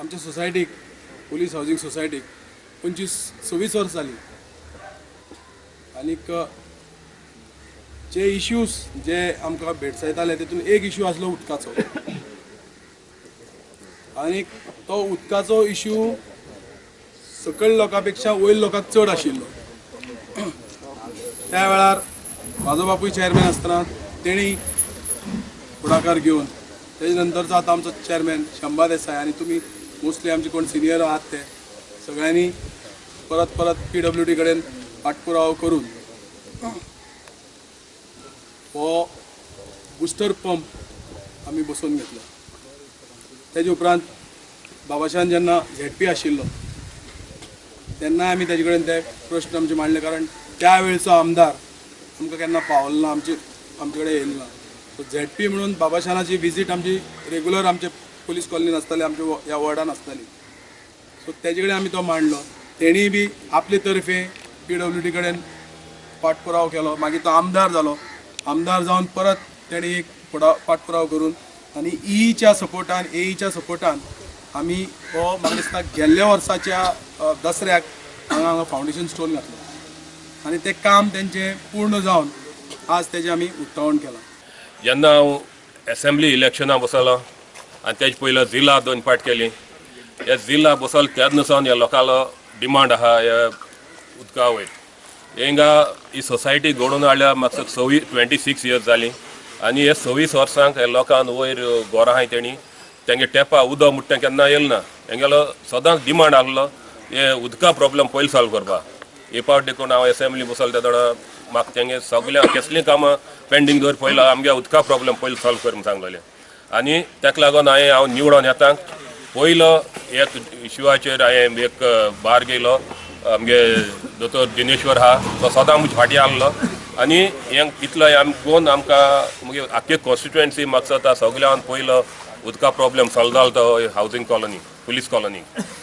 आमच्या सोसायटीक, police housing सोसायटीक 25-26 वर्स जाली आनीक जे इश्यूज जे आमकां भेटसायताले तेतून एक इश्यू आसलो उदकाचो आनीक तो उदकाचो इश्यू सकयल लोकां पेक्षा वयर लोकांक चड आशिल्लो। त्या वेळार म्हाजो बापूय चेअरमॅन आसतना तेणी फुडाकार घेवन तेजे नंतरचो आतां आमचो चेअरमॅन शंबा देसाय आनी तुमी मोस्टली आमचे कोण सिनियर आहात ते सगळ्यांनी परत परत PWD कडेन पाठपुरावो करून हो बुस्टर पंप आमी बसोवन घेतलो। तेजे उपरांत बाबाशान जेन्ना ZP आशिल्लो तेन्ना आमी तेजे कडेन ते प्रश्न आमचे मांडले, कारण त्या वेळचो आमदार आमकां केन्ना पावलो ना, आमचे कडेन येयलो ना। सो ZP म्हणून बाबाशानाची विजीट आमची रेगुलर आमचे पुलीस कॉलनीन आसताली, आमच्या ह्या वॉर्डान आसताली। सो तेजे कडेन आमी तो मांडलो, तेणीय बी आपले तर्फे PWD कडेन पाठपुरावो केलो। मागीर तो आमदार जालो, आमदार जावन परत तेणी एक पाठपुरावो करून आनी ईच्या सपोर्टान, एईच्या सपोर्टान आमी हो म्हाका दिसता गेल्ल्या वर्साच्या दसऱ्याक हांगा हांगा फावंडेशन स्टोन घातलो आनी तें काम तेंचें पूर्ण जावन आज तेजें आमी उक्तावण केलां। जेन्ना हांव एसेंब्ली इलेक्शनाक बसलो आनी तेजे पयलो जिल्ला 2 पार्ट केली, ह्या जिल्ला बसलो तेन्ना सावन ह्या लोकांलो डिमांड आहा ह्या उदका वयर। हिंगा ही सोसायटी घडोवन हाडल्या म्हाका 26 इयर्स जाली आनी हे 26 वर्सांक ह्या लोकांक वयर घरां आहाय तेणी तेंगे टेपा उदक म्हणटा तें केन्ना येयलें ना। हेंगेलो सदांच डिमांड आहलो हे उदका प्रॉब्लम पयलीं सॉल्व करपाक। हे पावट देखून हांव एसेंब्ली बसलो तेदोडो म्हाका तेंगे सगळ्या कसलीं कामां पेंडींग दवर पयलो आमगे उदका प्रॉब्लम पयलीं सॉल्व कर म्हूण सांगलेलें आनी तेका लागून हांवें हांव निवडोन येता पयलो एक इशुआचेर हांवें एक बार गेलो, आमगे दोतोर दिनेश्वर आहा तो सदां म्हजे फाटीं आहलो आनी हें इतलो आमी पळोवन आमकां मागीर आख्खे कॉन्स्टिट्युएन्सी म्हाका दिसता सगळ्यान पयलो उदका प्रॉब्लम सॉल्व जालो तो हावजींग कॉलनी, पुलीस कॉलनी।